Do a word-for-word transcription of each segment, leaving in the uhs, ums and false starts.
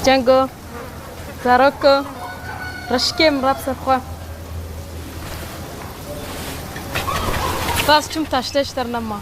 Cengo, zaroko, reşkê min re bi ser xwe. Bas çûm taştê ji te re nema.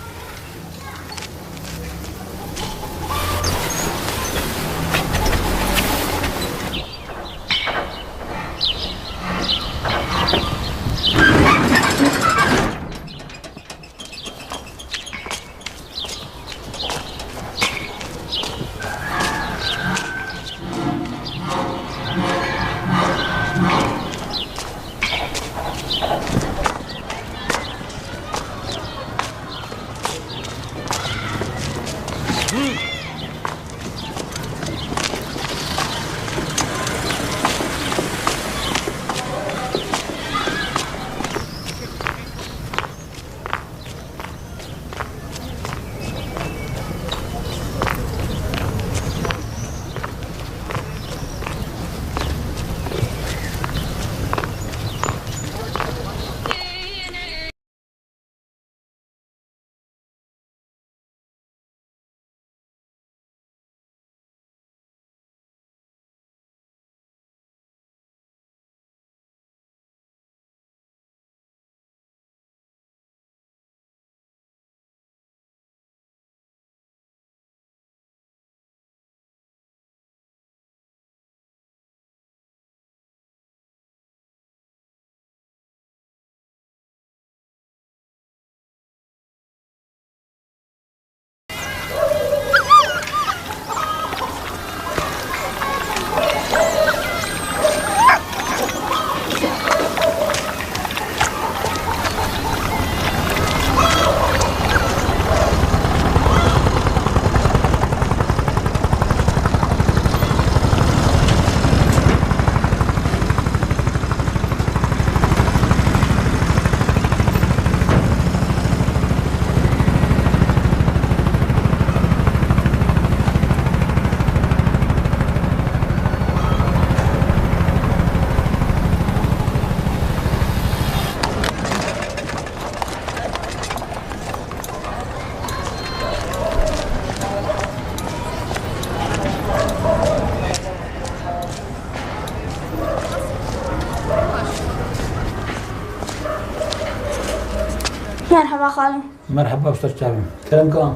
Merhaba xalo. Merhaba, usta çavim. Kerem kan.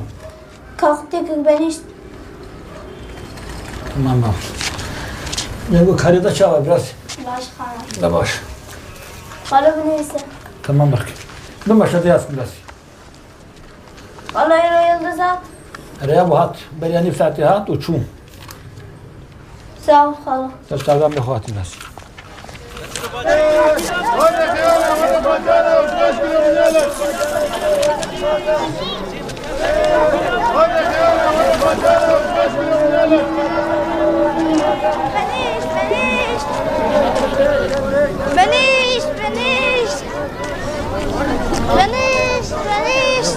Kalk tek benişt. Tamam, baş. Ne bu karede çava biraz? Baş xalo. Da baş. Xalo binivîse. Tamam bak. Bin başladı yazsın biraz. Xalo, îro Yildiz hat. Erê, ya bu hat. Beriya nîv saetê hat û çû. Sağ ol xalo. Te çavan bi xwe hatî nas. Benişt, benişt. Benişt, benişt. Benişt, benişt.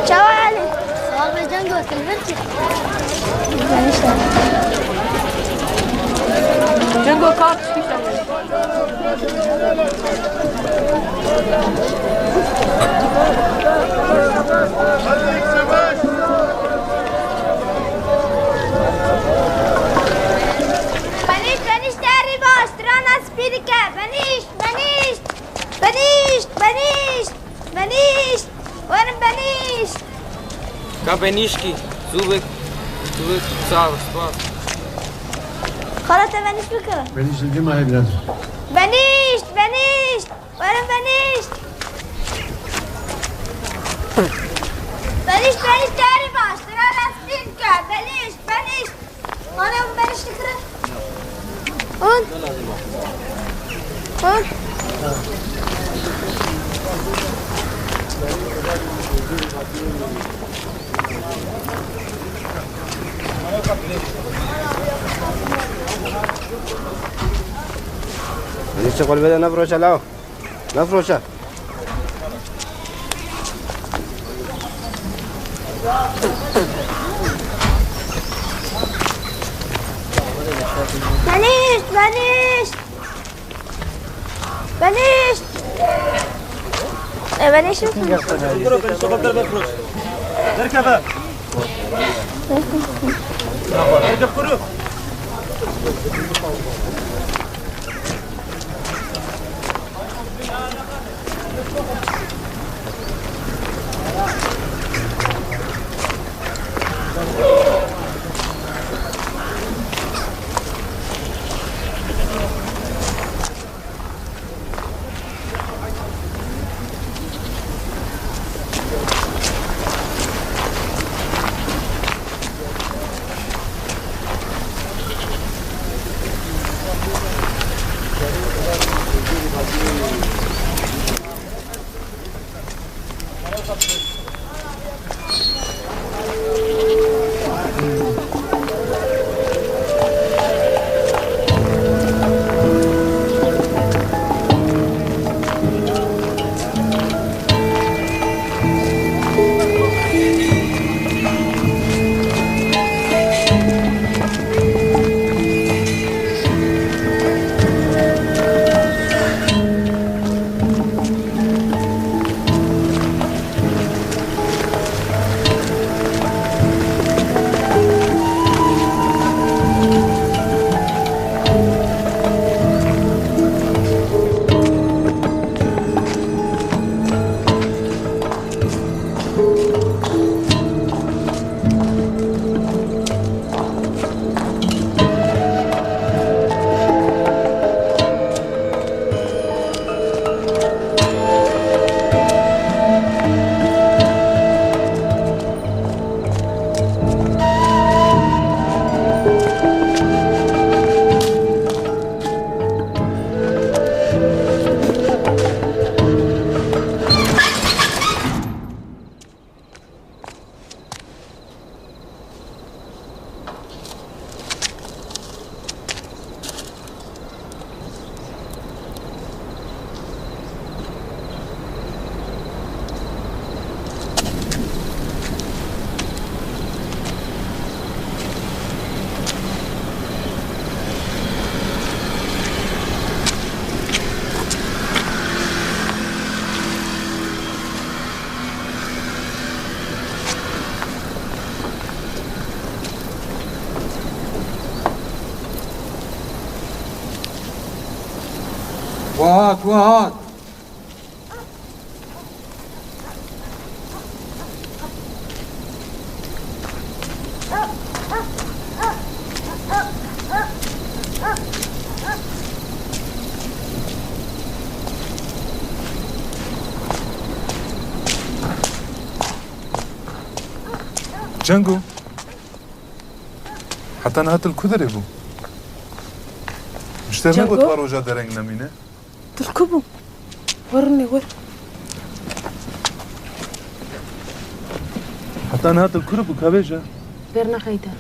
Çawa Elî? Sağ ol be Cengo, tu li vir çi? Cengo, kar tiştî şewe. Benîşt, benîşt, derî baş, strana spî dike. Benîşt, benîşt, benîşt, benîşt, benîşt. Werin benîşt. Ka benîşkî, zû bik, zû bik, sağ ol, spas. Xala te benîşt bike. Benîşt li cima heye biraz. Benîşt, benîşt. Werin benîşt. Benîşt, benîşt, derî baş, strana spî dike. Benîşt, benîşt. Ana, hûn benîşt dikirin. Hûn. Hûn. Benîşt qulbê de nefroşe law. Nefroşe. Benîş, benîş. Benîş. E, benîş. Derkeve. Derkeve kuru. Wehat, wehat. Cengo. Heta niha tu li ku derê bû? Ji te Cengo? Negot wa roja dereng nemîne? Tu li ku bû? Wer rûnê wer. Heta niha tu li ku bû, ka bêje? Bernexeyde.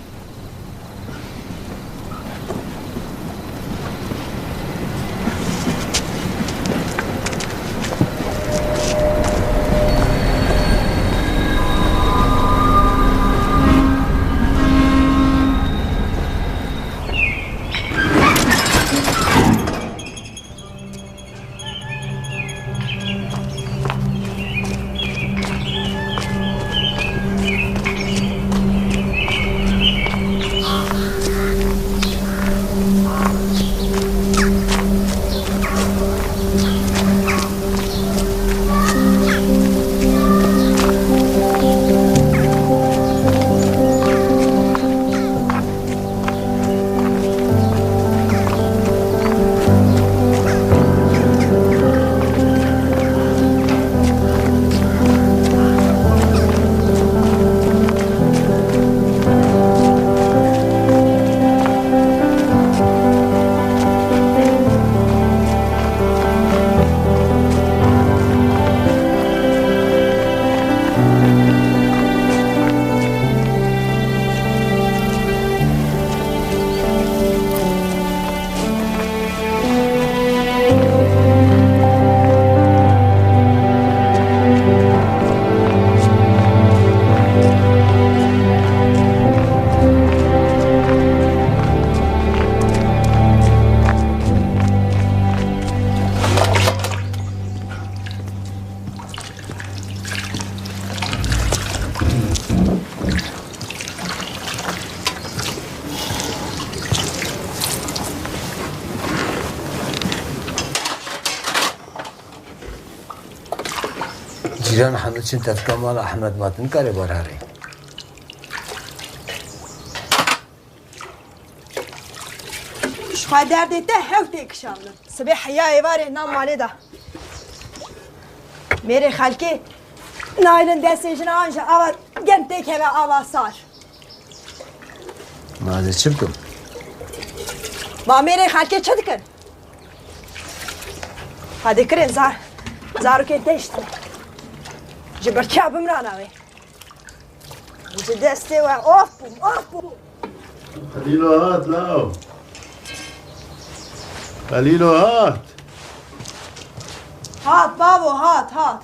Cîran hemû çin tevka mala Ehmed Matin kare bar herê. Ji xwe derdê te hew tê kişandin. Sibê heya êvarê nav malê de. Mêrê xelkê naynin destê jina an ji ava germ têkeve ava sar. Ma ez ê çi bikim? Ma mêrê xelkê çi dikin? Hadi kirin zar, zarokên te işte. Ji birçiya bimrana wê. Ji destê we of bûm, of bûm. Xelîlo hat, law. Xelîlo hat. Hat, bavo, hat, hat.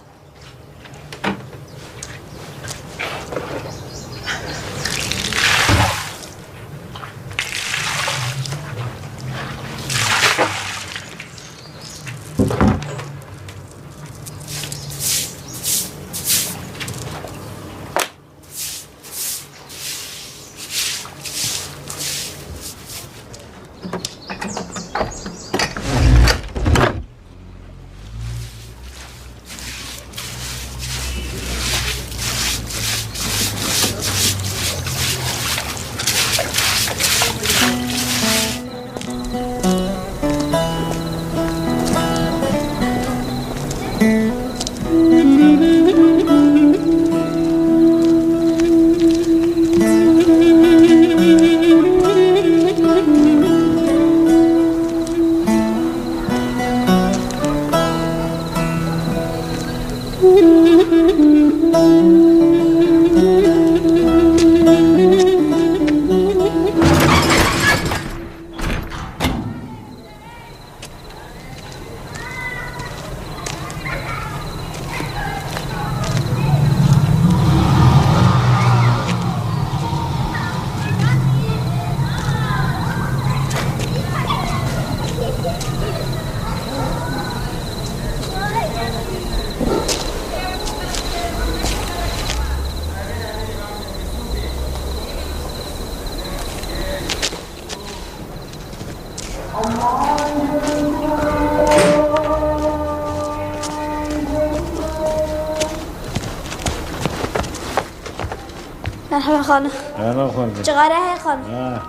Merhaba xanım. Merhaba xanım. Cigara heye xanım. Ha.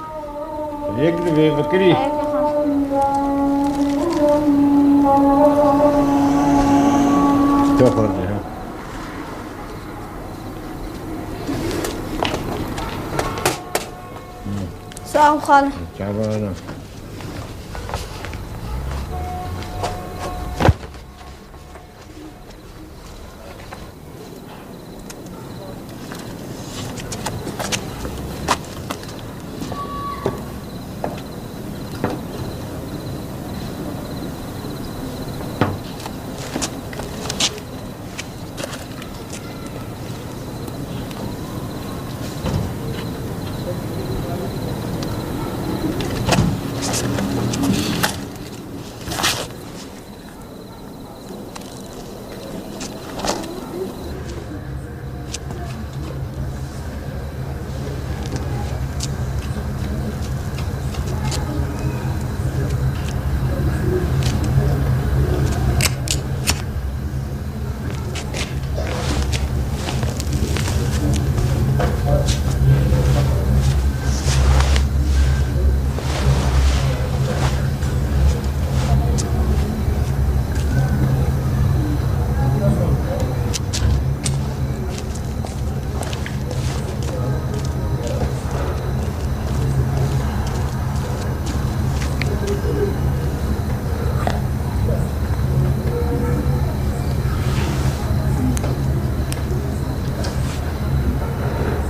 Yek de vê fikirî. Heye xanım. Çok oldu ya. Sağ ol xanım. Çaba.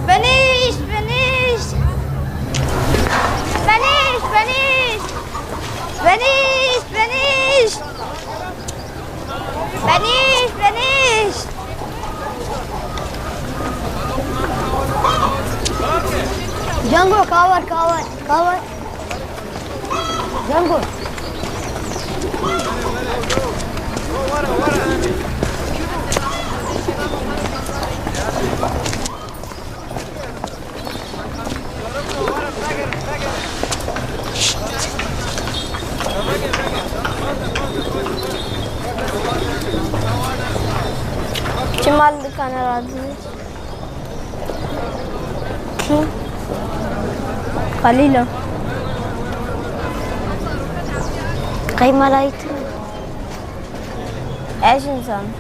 Benîş, benîş. Benîş, benîş. Benîş, benîş. Benîş, benîş. Cengo, kavar, kavar, kavar. Cengo. Çima li dikana radizî? Kî? Xalîlo. Qey malayî tu? Ez jî nizanim.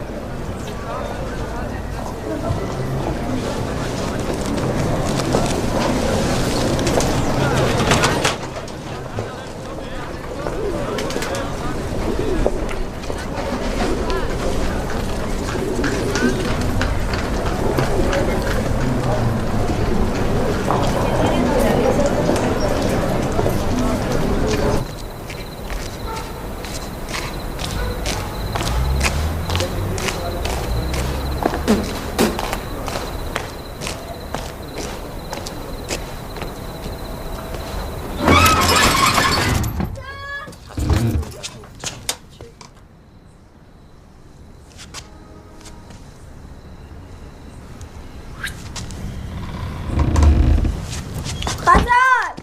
Xezar!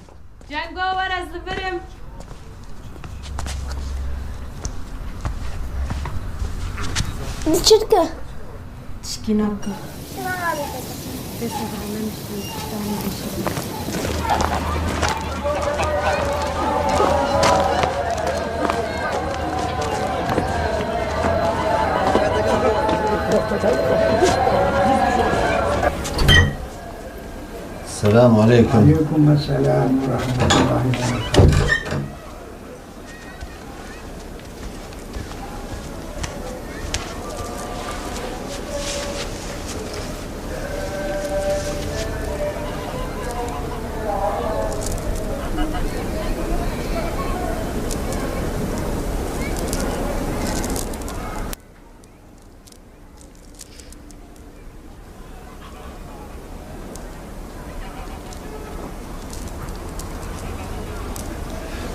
Cengo, were ez li vir im. Çi dike? Tişkî nake. Selamun aleyküm. Aleyküm selam ve rahmetullahi ve berekatuhu.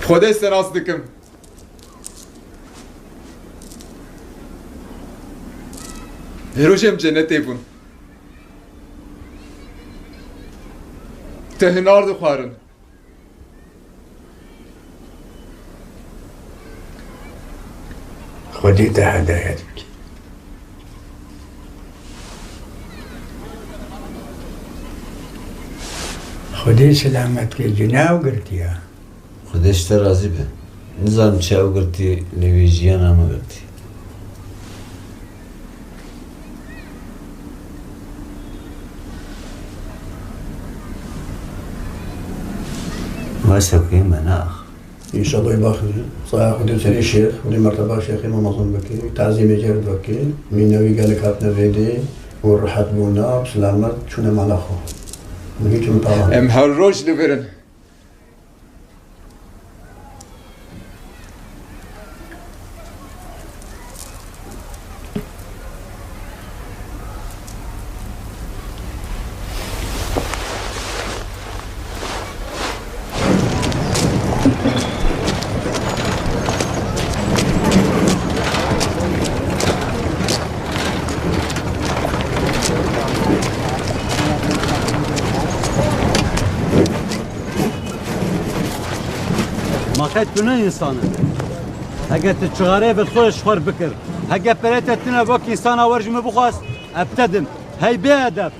Xwedê senas dikim. Hêroşê em cenetê bûn. Te hinar dixwarin. Xwedê te hedayet bike. Xwedê selamet ke, cina ew girtiya. Xwedê ji te razî be. Nizanim çi ew girtî, lê wê jiyana min girtî. Wesa ku me neax. Înşallah bax, saya Xwedê serê şêx, Xwedê merteba şêxê me mezin bike, tazîmê cêr bike, mînewî gelek hatine vêdê û rehet bûna, selamet çûne mala xwe. Min hîç min tamam. Em her roj li vir in. Ma qey tu ne însan e? Heke tu çixareyê bi xwe ji xwe re bikir, heke perê te tune wek însana wer ji min bixwast, ez bi te dim. Hey bêedeb!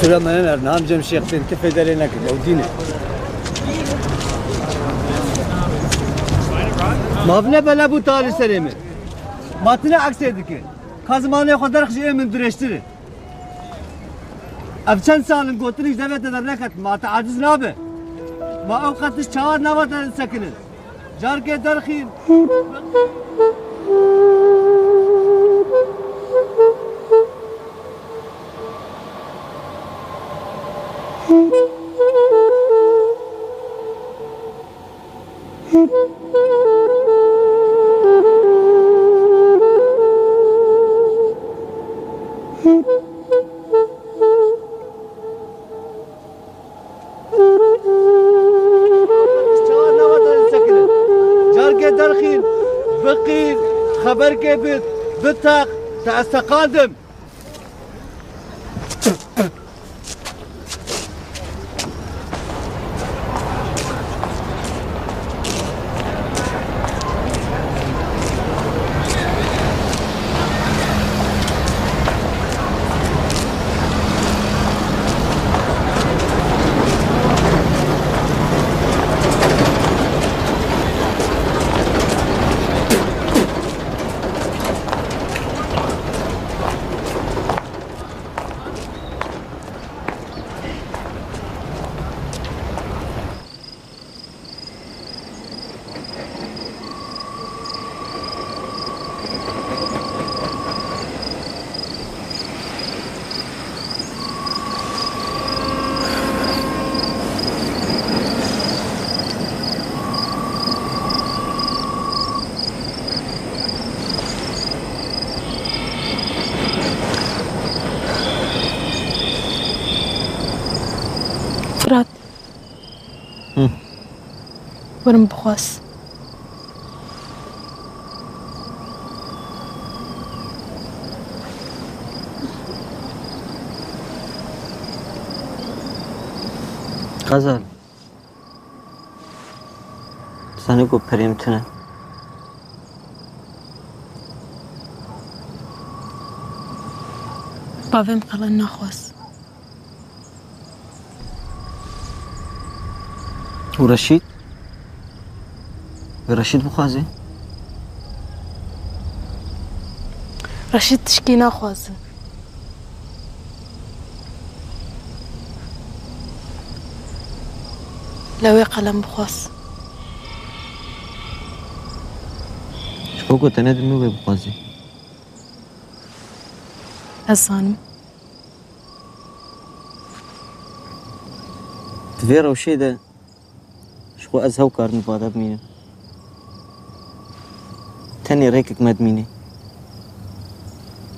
Qisûra me nener, niha em cem şêx tên, ti feyde lê nekir, ew dîn e. Ma vine bela bû ta li serê min. Ma tine eksê dike. Ka zimanê xwe derxij ê min dirêjtir e. Ev çend sal in gotinik ji devê te derneket, ma te aciz nabe. Ma ew qet tişt çawa nava te sekinin. Carkê derxîn. Derxîn, biqîr, xeberkê bid, biteq, te ez teqandim. Firat. Hı. Werim bixwaz. Xezal. Dizanî ku perê min tune. Bavê min qelen naxwaz. Û Reşîd? Wê Reşîd bixwaze? Reşîd tişkî naxwaze. Lewê qelem bixwaz. Ji bo ku te nedimî wê bixwazî. Ez zanim. Di vê rewşê de ji xwe ez hew karim li ba de bimînim. Tenê rêkek me dimîne.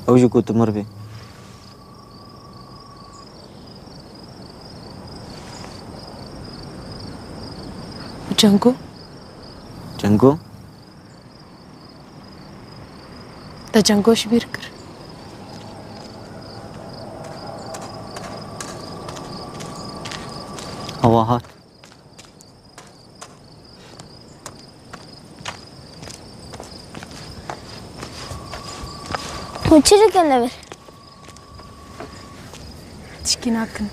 Ew jî ku tu mir bî. Cengo? Cengo? Te Cengo ji bîr kir. Hewa hat. Hûn çi dikin li vir? Tişkî nakin.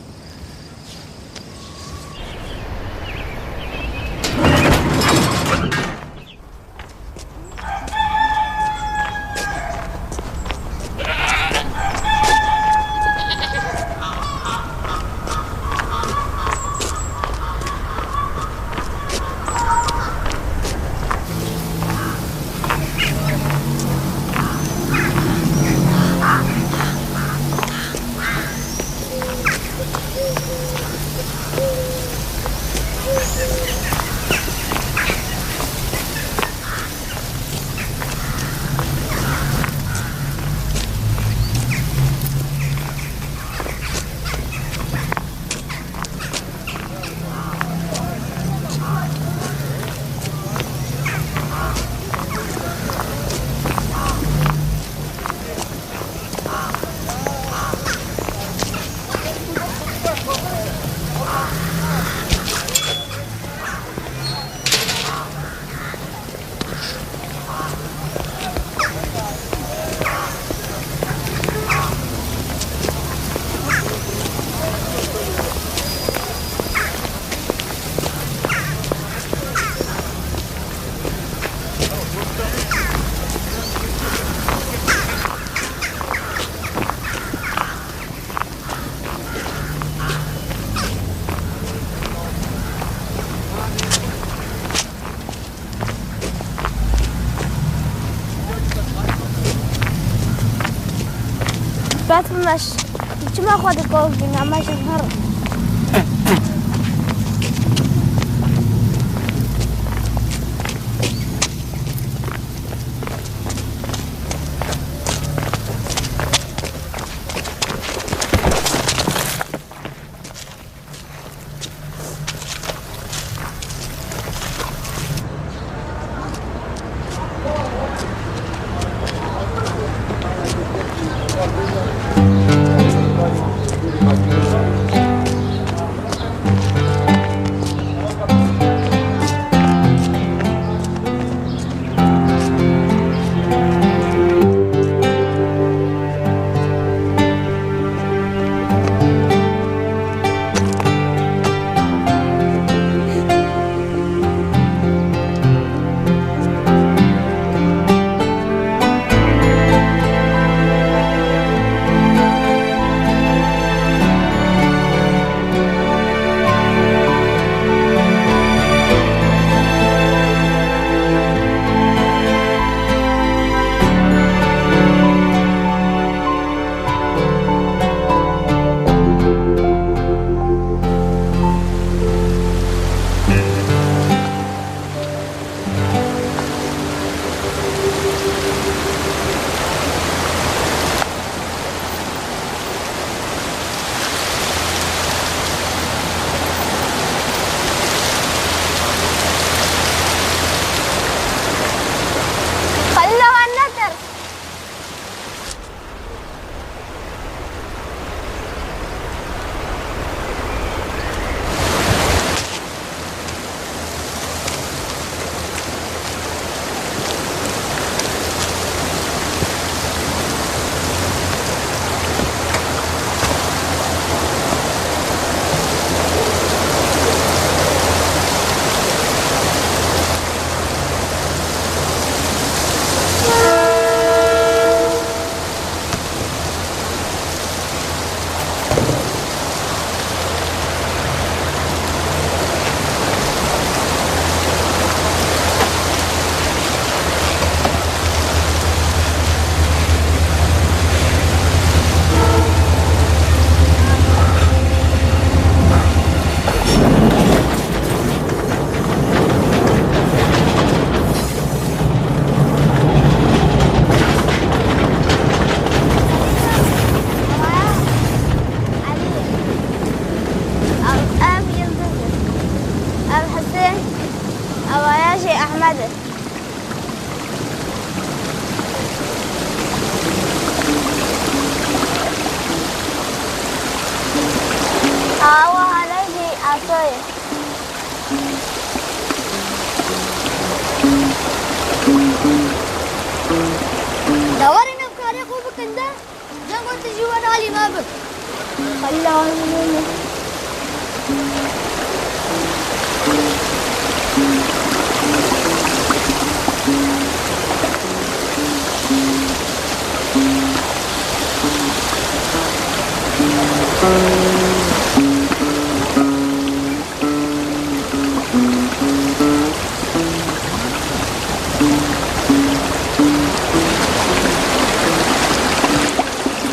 Fatma, çima xwe dikovîne, me jin her. Dewarê me bi karê xwe bikin de, cengo tu jî were alî me bi. Xelîl awa min were.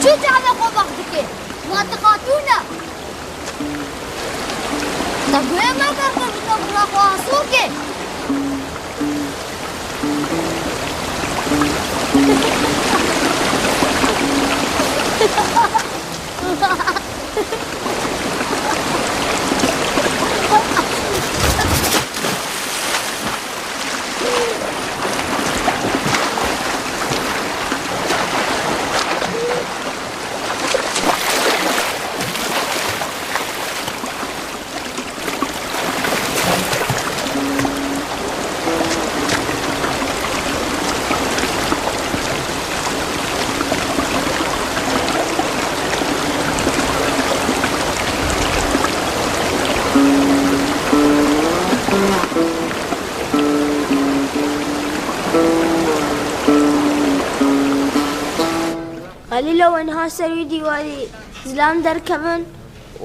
Çi çawa xwe bax dike? Ma tu xatûn e? Te guya me kar xwe bike, bira xwe asûk e. Xelîlo, wê niha ser wî dîwarî zilam derkevin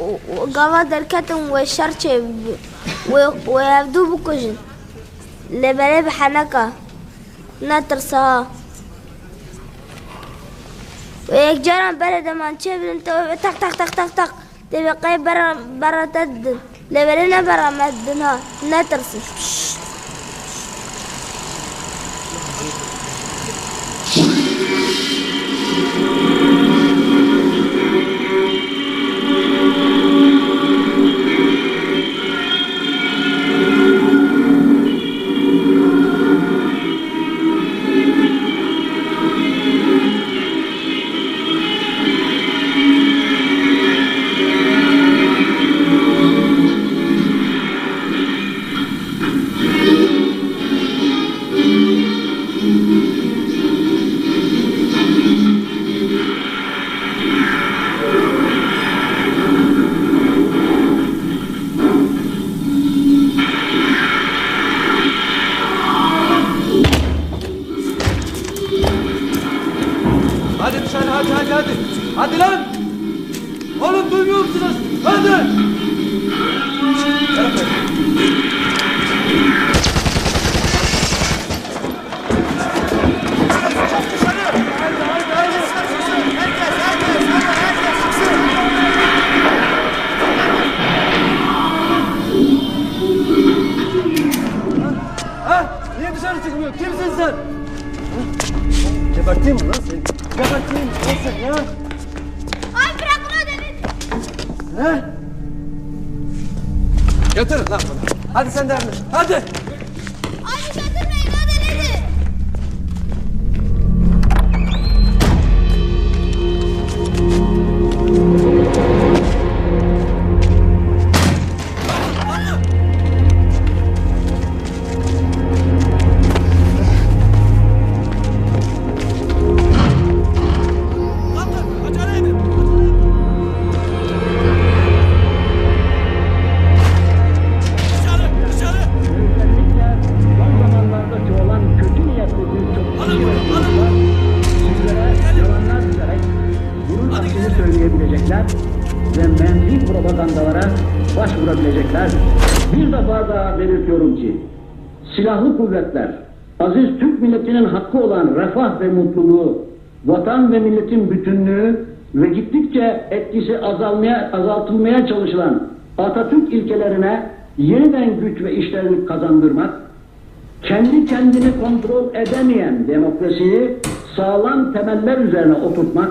û, û gava derketin wê şer çêbibe. Wê, wê hevdû bikujin. Lê belê bi heneka. Netirse ha. Wê yekcaran berê deman çêbidin, te wê tak tak tak tak tak. Tê wê qey bera, bera te didin. Lê belê ne bera me didin ha. Netirsin. Hadi dışarı, hadi, hadi, hadi. Hadi lan! Oğlum, duymuyor musunuz? Hadi! Ha? Niye dışarı çıkmıyor? Kimsin sen? Geberteyim mi lan seni? Geberteyim mi lan seni ya? Ay, bırakın o deli. He? Götürün lan bunu. Hadi sen de yardım et. Hadi. Ay, götürmeyin, o delidir. Kalkın, acele edin. Dışarı, dışarı. Özellikle son zamanlarda çoğalan kötü niyetli bir toplumcu yaratıcılar sizlere yalanlar düzerek bunun aksini söyleyebilecekler ve menfi propagandalara başvurabilecekler. Bir defa daha belirtiyorum ki, silahlı kuvvetler, aziz Türk milletinin hakkı olan refah ve mutluluğu, vatan ve milletin bütünlüğü ve gittikçe etkisi azalmaya, azaltılmaya çalışılan Atatürk ilkelerine yeniden güç ve işlevlik kazandırmak, kendi kendini kontrol edemeyen demokrasiyi sağlam temeller üzerine oturtmak,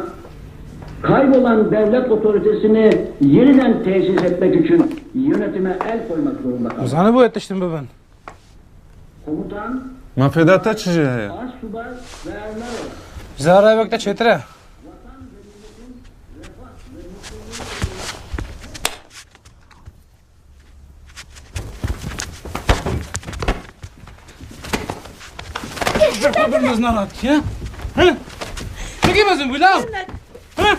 kaybolan devlet otoritesini yeniden tesis etmek için yönetime el koymak zorunda kaldı. Zanîbû yetiştim bibin. Komutan, Ma fêda te çi jê heye? Assubay ve Ermero. Ji revek te çêtir e. Ber xwe bir mezin nehatiye, ha? Ha? Çekî mezin bû la? Ha?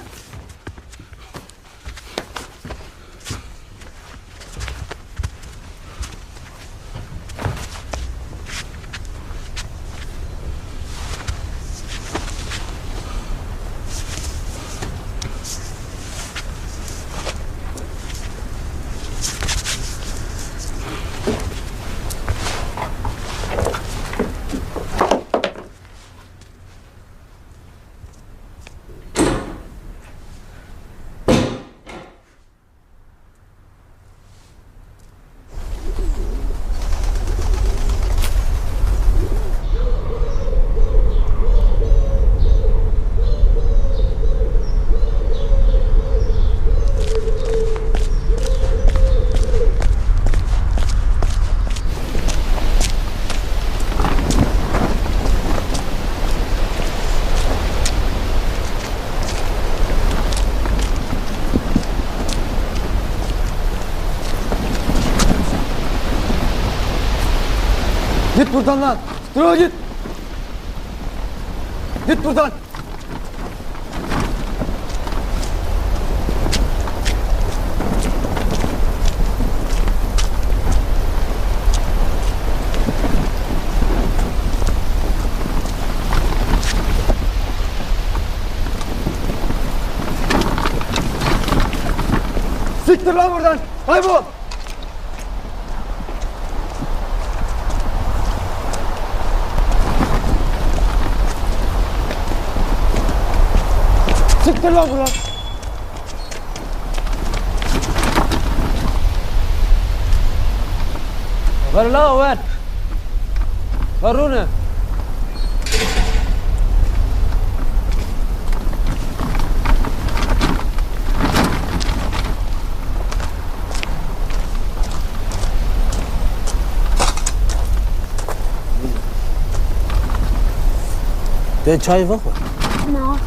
Git buradan lan. Dur git. Git buradan. Siktir lan buradan. Kaybol. Siktir lan buradan. Ver la, ver. Ver rûne. Tê çayê vexwe? Na.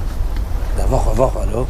De vexwe, vexwe lo.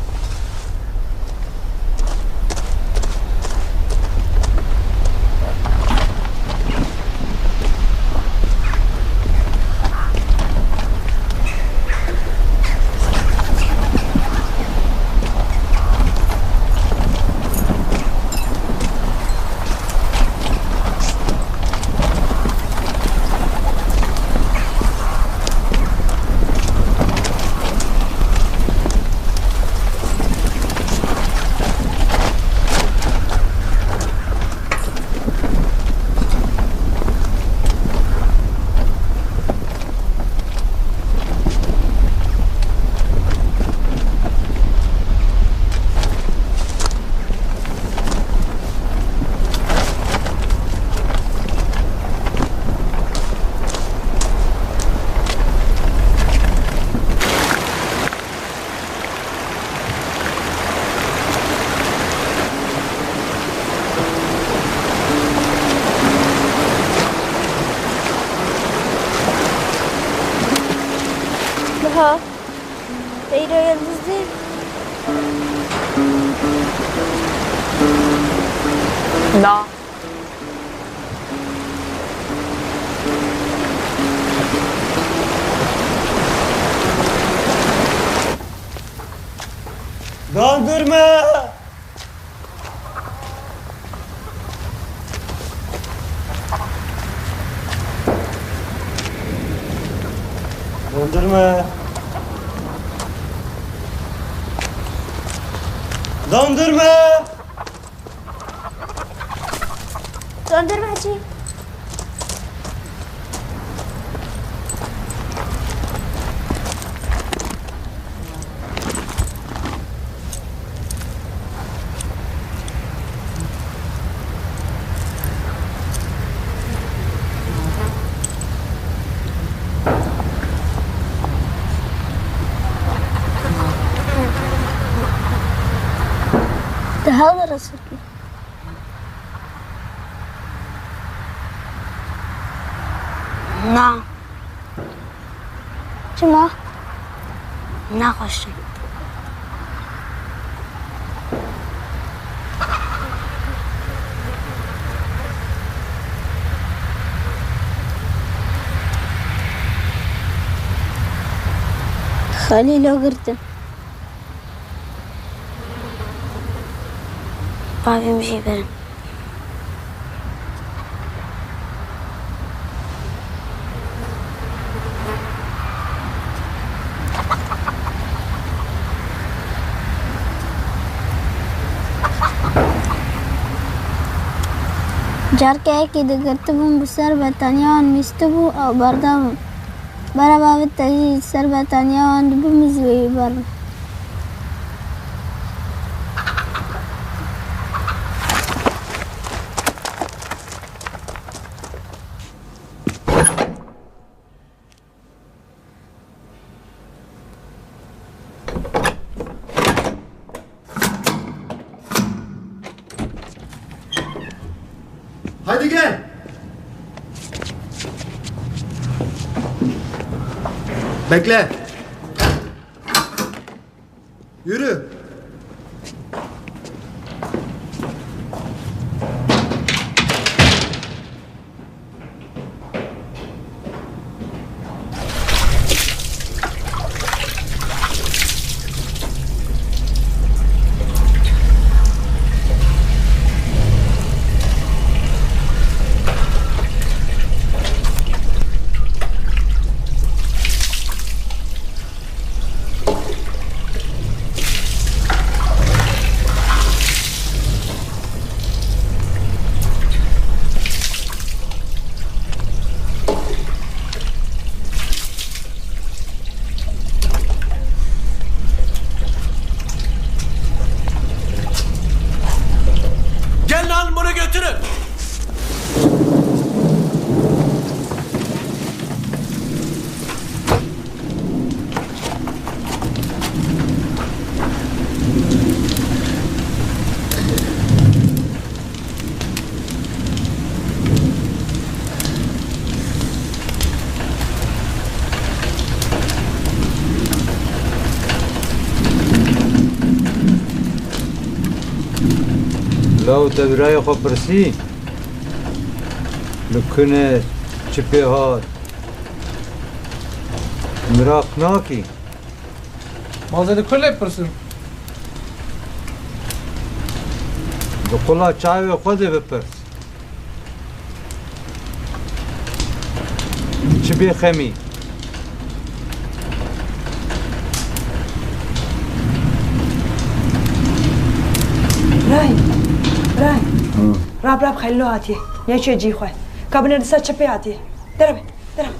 Niha. Te îro yildiz dît? Na. Dondurma! Dondurma! Dondurma! Dondurmacı. Daha da rahatsız. Na. Çima? Naxweş e. Alî lo girtin. Bavê min jî birin. Carkeyekî digirtibûn, bi ser betaniya wan nûstibû ew berdabûn. Berevê te jî li ser betaniya wan dibimîzî wê bibin. Haydi gel. Bekle. Yürü. Gelin alın, bunu götürün. Law te birayê xwe pirsî, li ku ne, çi pê hat? Miraq nakî? Ma ez ê li ku lê pirsim? Di qula çavê xwe de bipirs. Çi bêxemî? Birayî, birayî. Hı. Rab, rab, Xelîlo hatiye. Neçe cî xwe. Ka binêre li ser çi pê hatiye. Dere be, dere be.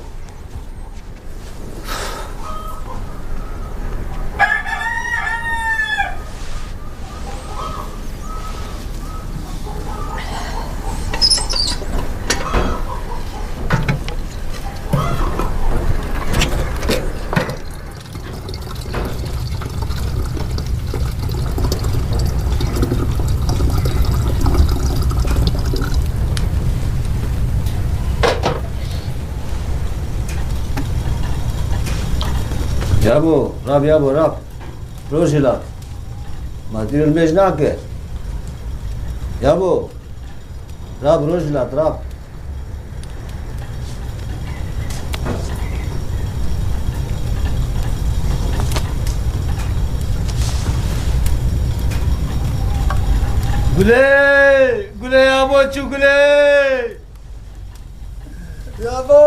Yabo, rab, yabo, rab. Rojhilat. Ma dîril mêj nake. Yabo. Rab, Rojhilat, rab. Gulê, Gulê, yabo çû Gulê. Yabo.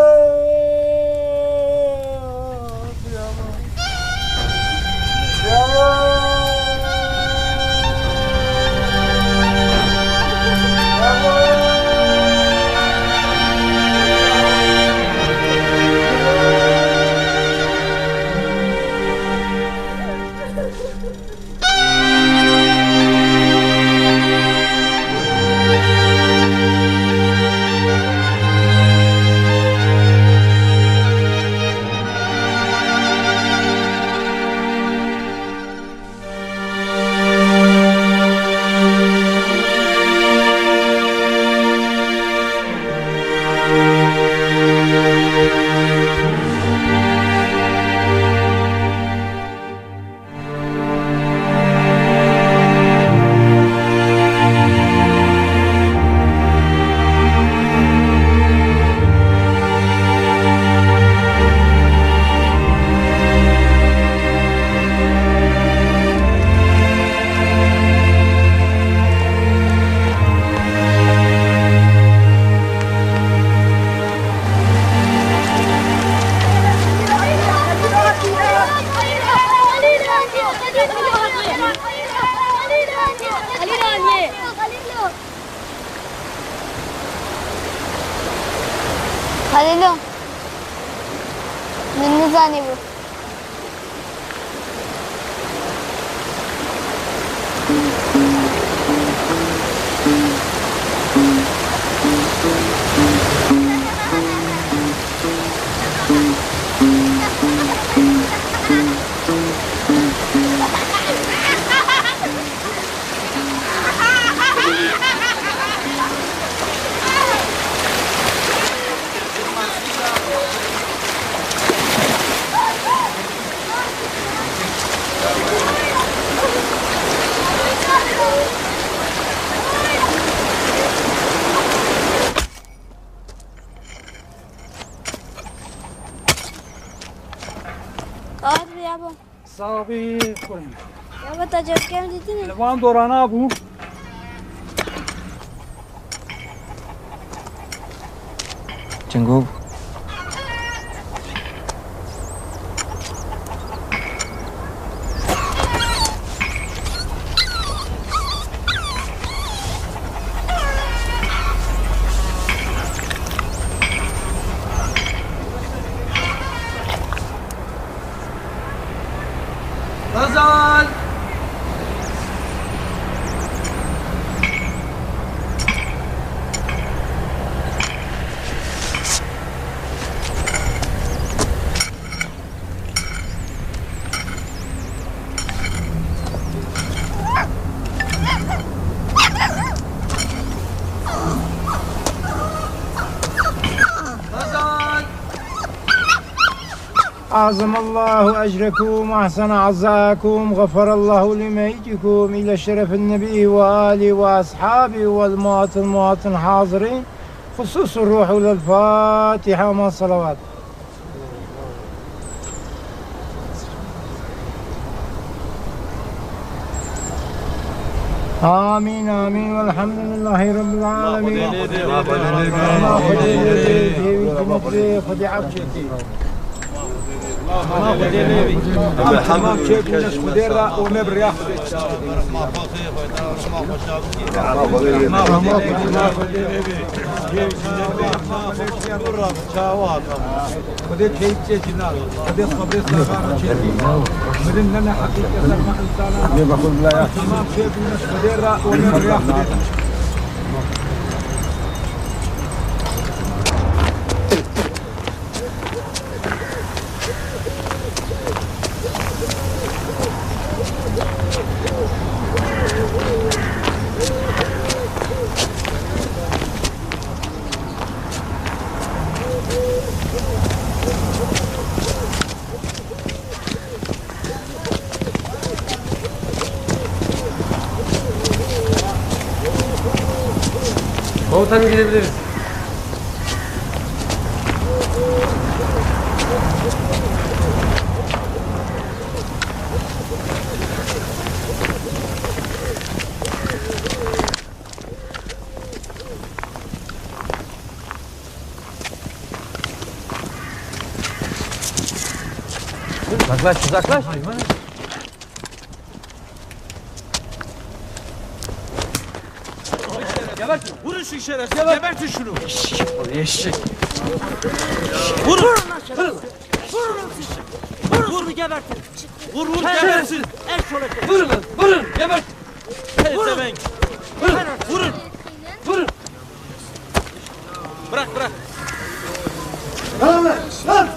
Halilo. Min nizanîbû. Saet bû ya bo. Sax bî, kurm. Ya bo, te cevkê min dîtî ne? Li van dorana bû. Çingov. Xezal! Xezal! أعظم الله أجركم وأحسن عزاءكم، غفر الله لميتكم إلى شرف النبي وآله وأصحابه والمواطن، مواطن حاضرين، خصوص الروح. الفاتحة مع الصلوات. آمين، آمين، والحمد لله رب العالمين. Xwedê lê bê. Xwedê lê bê. Xwedê lê bê. Xwedê lê bê. Tamam, çek, Xwedê re, o me bi riya Xwedê. Çawa, tamam. Xwedê keyf çê cinan, Xwedê xwedê saxan çê. Mirin nene heqîqet ma insana. Tamam, çê bîne Xwedê re, o me bi riya Xwedê. Komutanım, gidebiliriz. Uzaklaş, uzaklaş. Gebertin. Vurun şu şerefsizi. Gebertin şunu. Eşek oğlu, eşek. Vurun. Vurun lan şerefsizi. Vurun lan siz. Vurun şunu, gebertin. Vur, vur, gebertin. Eşşoğlu. Vurun lan, vurun, gebertin. Pezevenk. Vurun. Vurun. Vurun. Bırak, bırak. Dağılın lan, lan.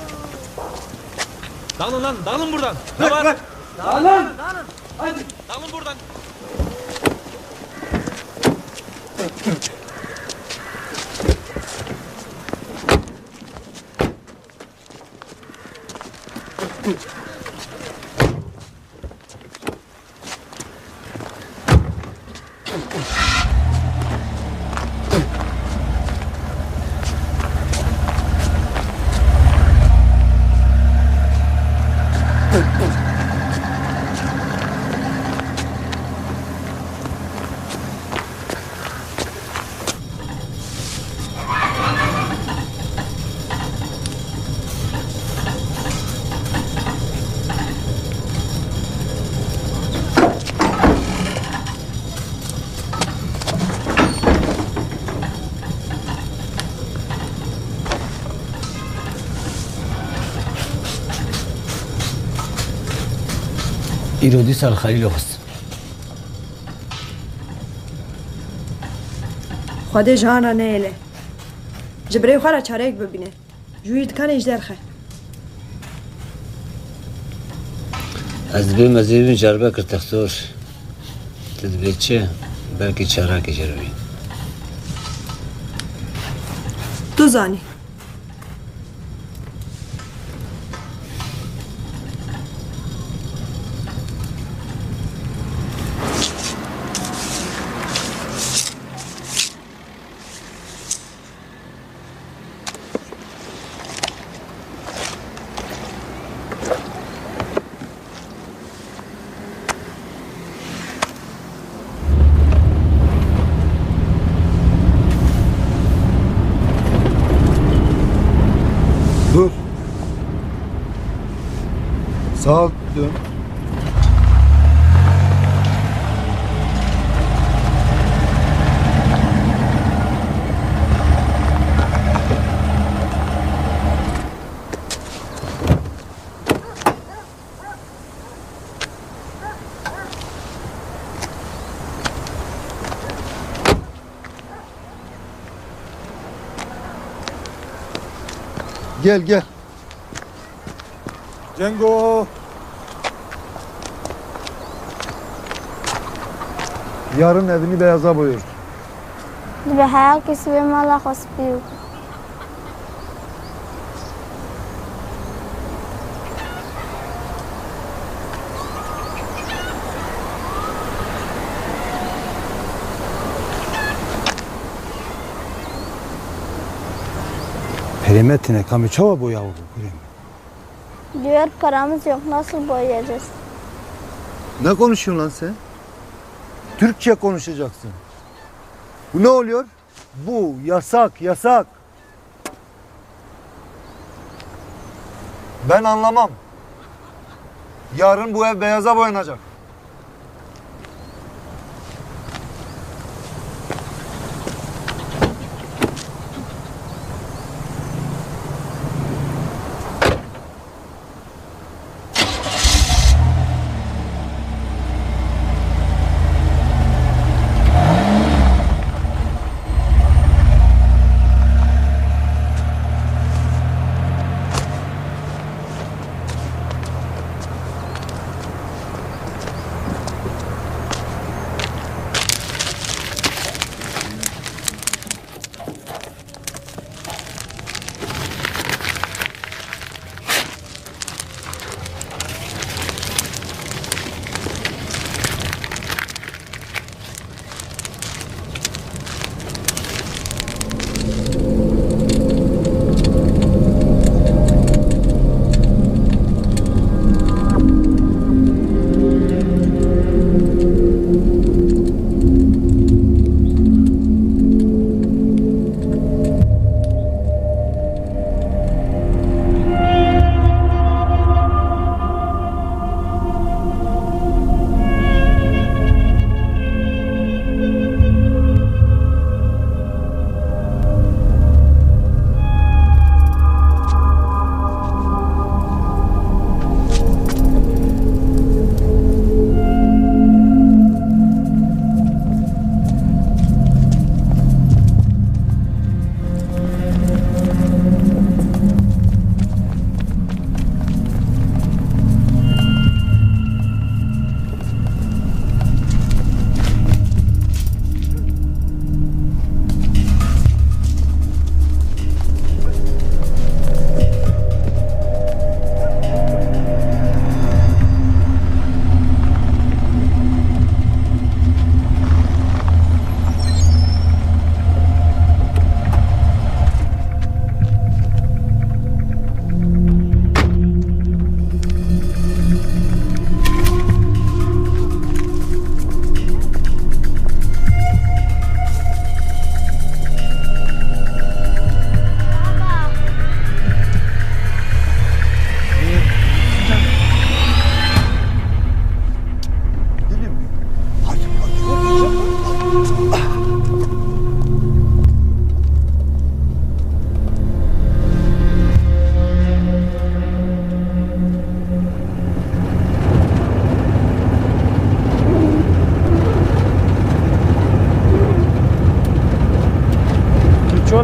Dağılın lan, dağılın buradan. Ne var? Bırak, bırak. Dağılın. Dağılın. Hadi. Dağılın buradan. Îro dîsa li Xelîlê xist. Xwedê ji han re neyêle. Ji birê xwe re çareyek bibîne. Ji wî dikanê jî derxe. Ez dibêm ez ê bibim Diyarbekir, textor. Tu dibê çi? Belkî çarekê jê re bî. Tu zanî. Dur. Sağa dön. Gel, gel. Cengo! Yarın evini beyaza boyuyoruz. Dibe her kesî wê mala xwe spî bike. Perê me tine, kamê çawa boyawo kurê min? Diyor paramız yok, nasıl boyayacağız? Ne konuşuyorsun lan sen? Türkçe konuşacaksın. Bu ne oluyor? Bu yasak, yasak. Ben anlamam. Yarın bu ev beyaza boyanacak.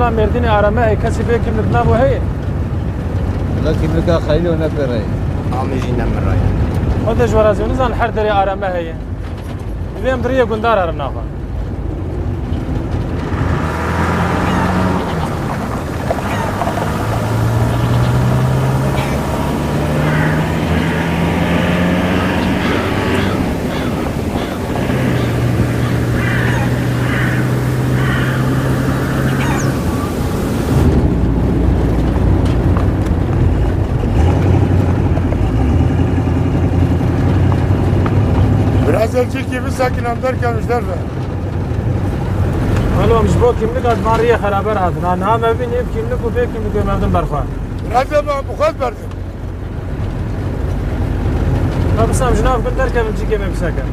Mêrdînê arame heye, kesî bê kimlik nabo heye? Wela kimlika xeylê ne pê re ye. Amê jî ne min re ye. Xwe de ji we razî, nizan her derê arame heye. Divê em di riyê gundar herin naxwe. Biraz evcikî bisekin em derkevin ji derve. Oğlum, ji bo kimlik ez van riyê xeraber hatin. Ha, niha me bînî kimlik û bê kimlik û mevdim berxwe. Biraz evcikî berdim. Ka bisam ji nav bin derkevin, cîkê me biseke.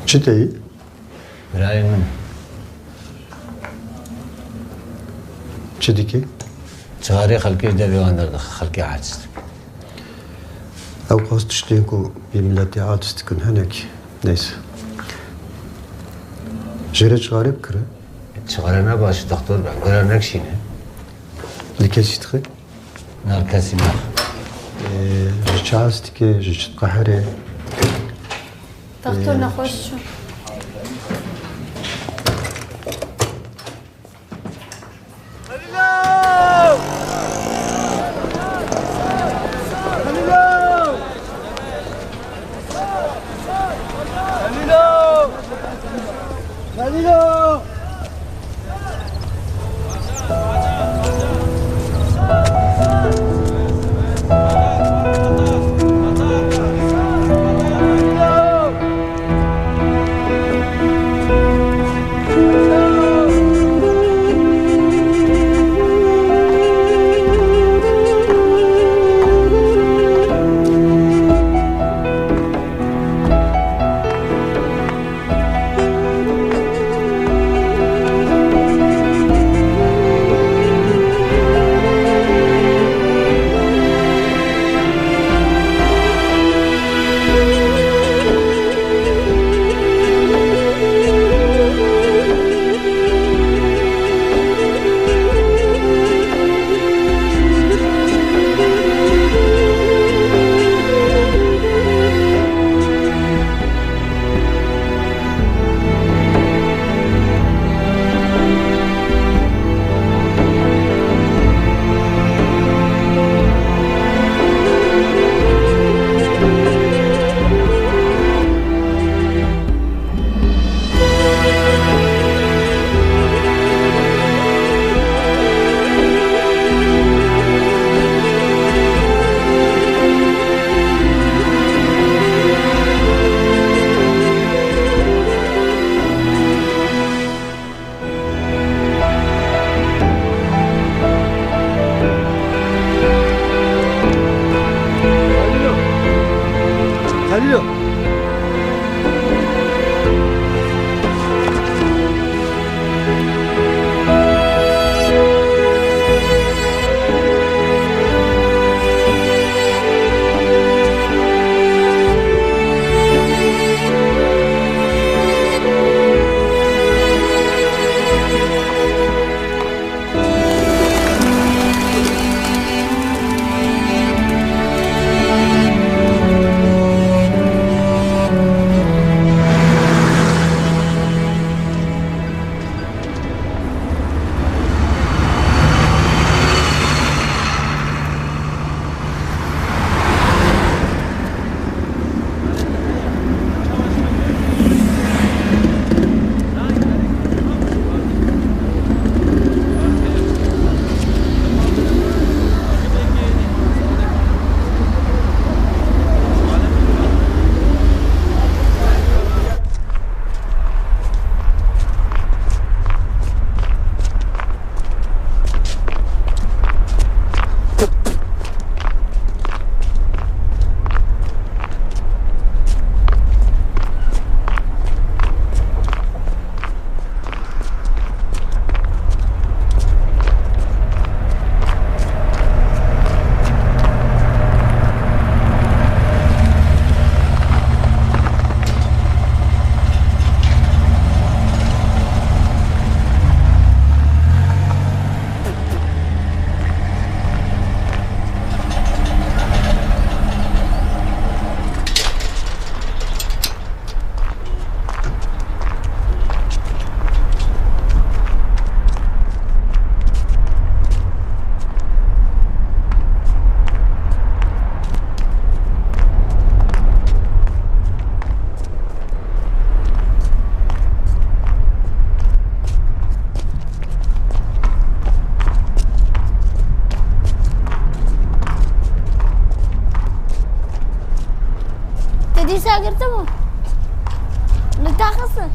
Çi tê yî? Birayê min. Çi dikî? Çixarê xelkê ji devê wan derdixe, xelkê aciz dikin. Ew qas tiştên ku bî miletê aciz dikin hinek. Neyse. Jê re çixarê bikire. Çixare ne baş, doktor be, gora nekşîne. Li kesî dixê? Na, kesî nax. Ee, ji çi hez dike, ji çi diqehere? Doktor nexweş çû. Halilo. Halilo. Girtibû. Li te xistin.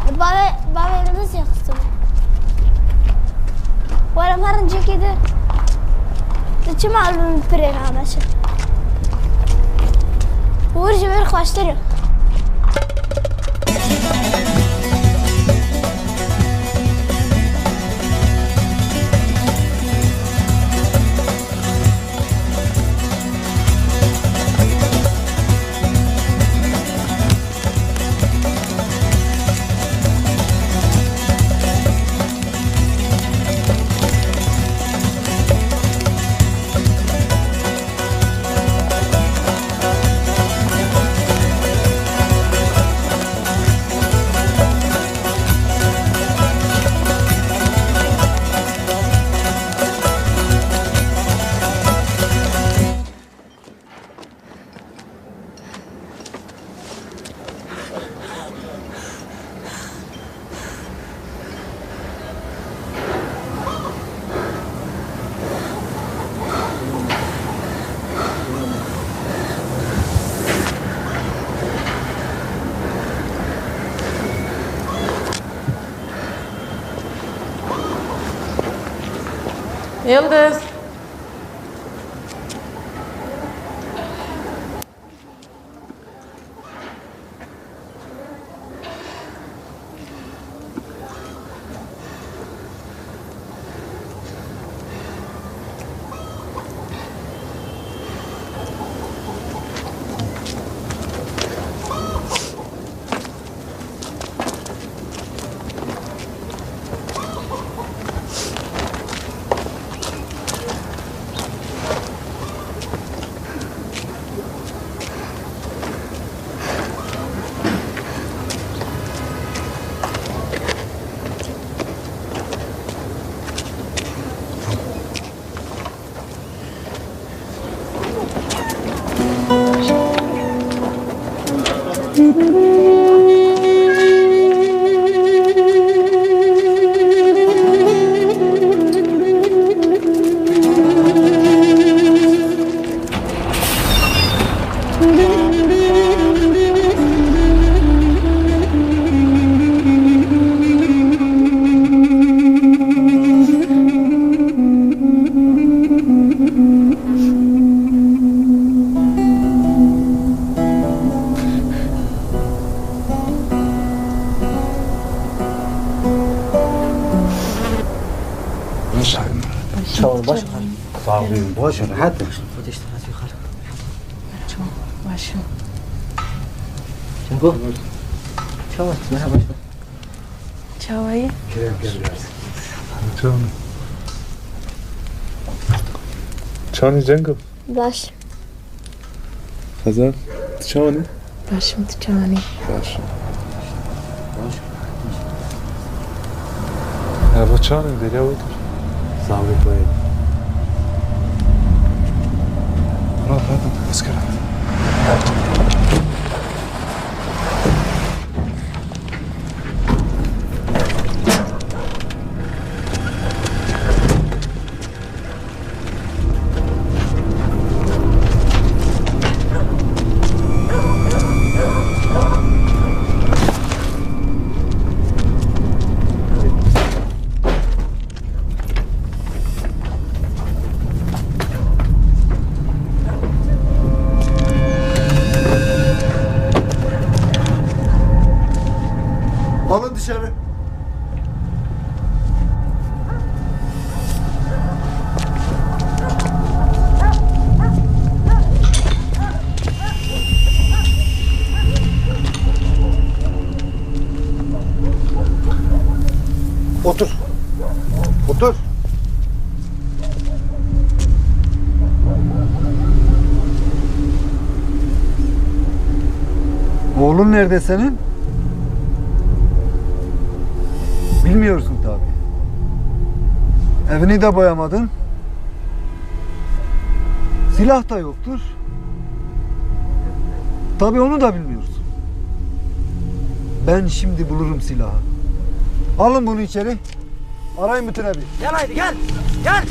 Li bavê, bavê min destê xistin. Were me rincekî di. Tu çima li min pirê nameşe? Wir ji vir xweştir e. Yıldız. Sağ ol, baş. Sağ ol, baş, rahat. Hadi işte, hadi yukarı. Çawa baş. Çawa? Merhaba. Çawayı. Kerem, gel biraz. Çawa? Çawa ne Cengo? Baş. Xezal, tu çawa ne? Başım, tu çawa ne? Baş. Ev çawa ne? Derya otur. Sağ ol, koyayım. Murat, hadi, asker hadi. Alın dışarı. Otur. Otur. Oğlun nerede senin? Bilmiyorsun tabii. Evini de boyamadın. Silah da yoktur. Tabii onu da bilmiyorsun. Ben şimdi bulurum silahı. Alın bunu içeri. Arayın bütün evi. Gel haydi gel. Gel.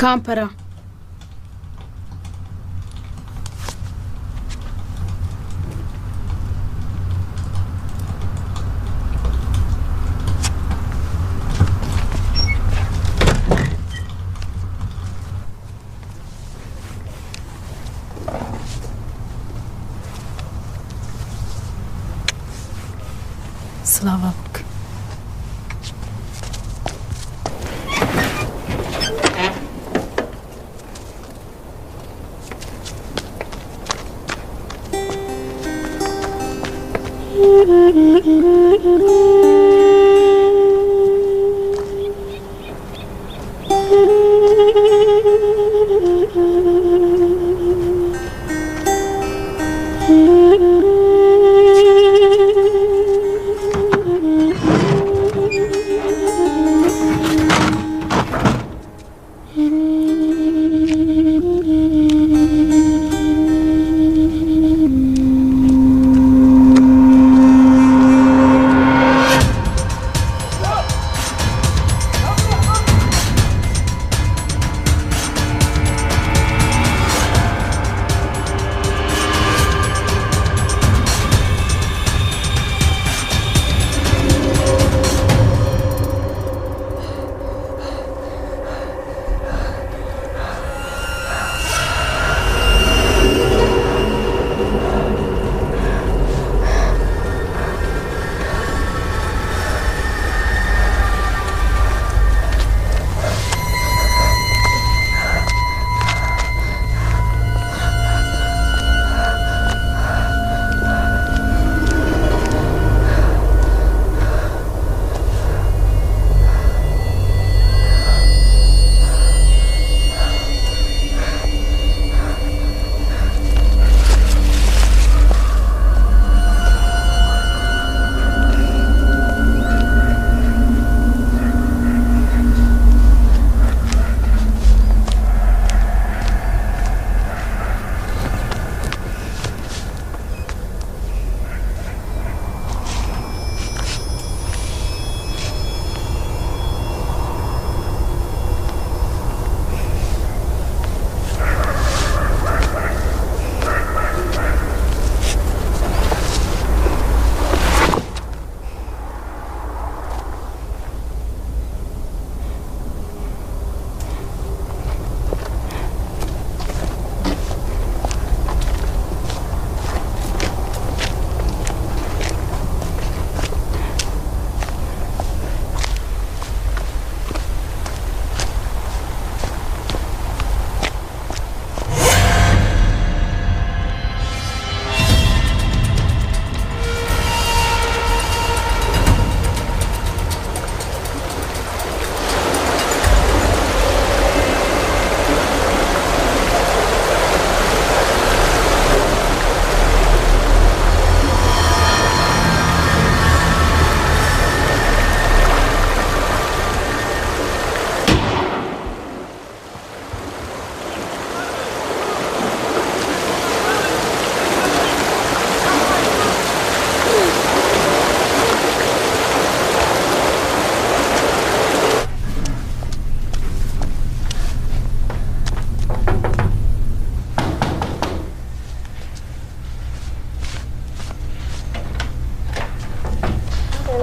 Kampera. Slava bik.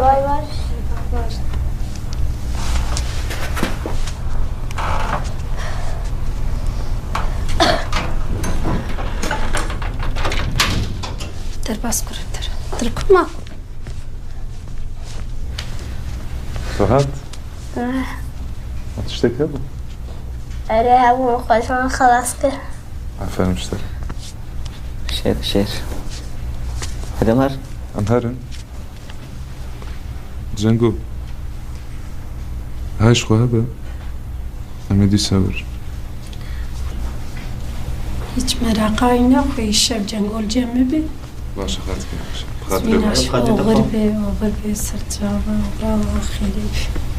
Vay vay. Derbas kurintir. Dirkuma. Rahat. Ah. Tiştek hebû? Erê, hemû xweşan xelas kir. Aferin işte. Şêr, şêr. Hadi Ömer. Em herin. Cengo. Hay ji xwe hebe. Em ê dîsa wir. Hiç meraqa wî nexwe, îşev Cengol cem min be. Baş e, xatir. Xatir. Mînaş, oxir be, oxir be, serçava, bravo, xêrê be.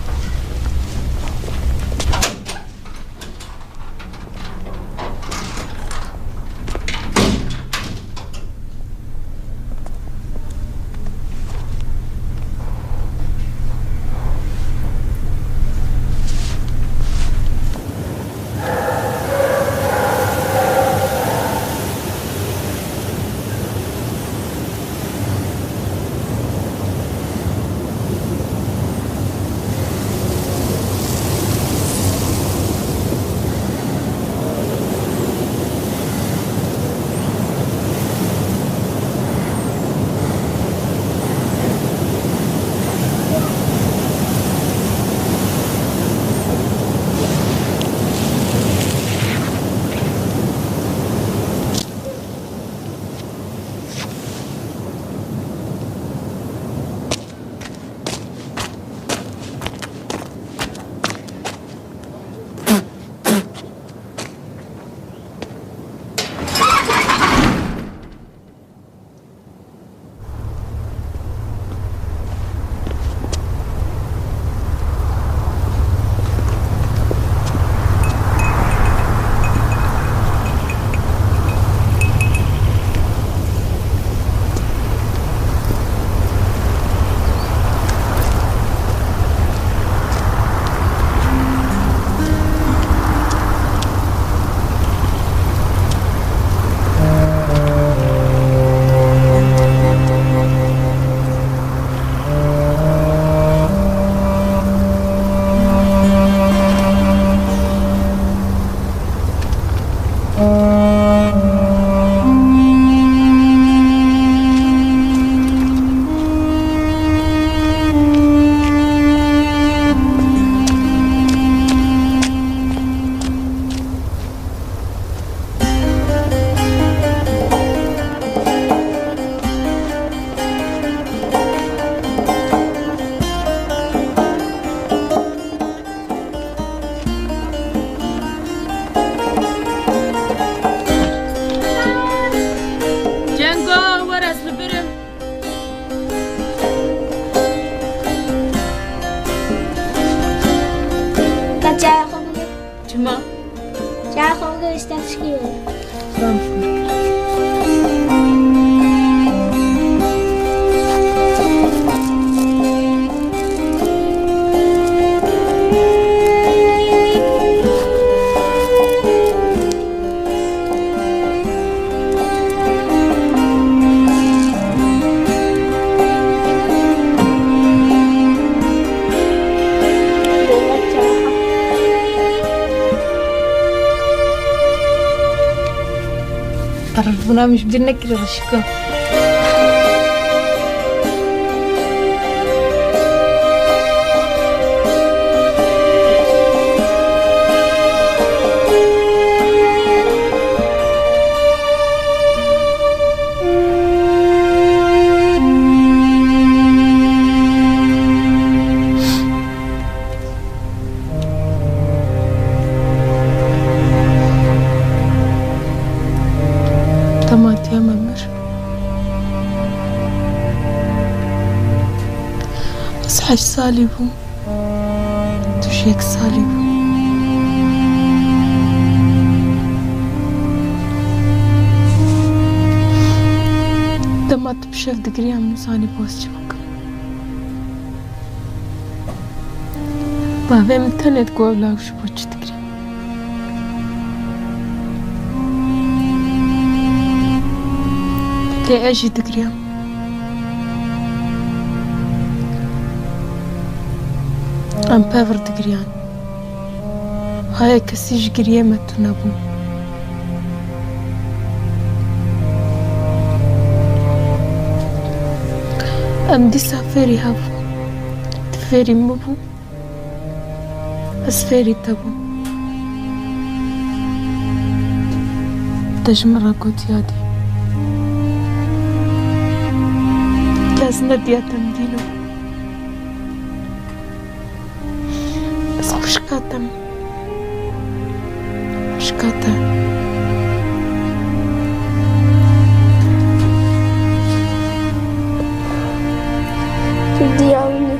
Ya, xwe bigire, îşte tişkî ye. Qererbûna min ji bîr nekiribe şiko. Dema diya me mir, ez heşt salî bûm. Tu ji yek salî bû. Dema tu bi şev digiriyam, nizanî boz çi bikim. Bavê min tenê digot, ew law ji bo çi digirî? Lê ez jî digiriyam. Em pevir digiriyan. Haya kesî ji giriyê me tune bû. Em dîsa fêrî hev bûn. Tu fêrî min bû. Ez fêrî te bûm. Te ji min re got yadî. Kes nediya te min dîno. Ez xwişka te me. Xwişka te. Tu diya min î.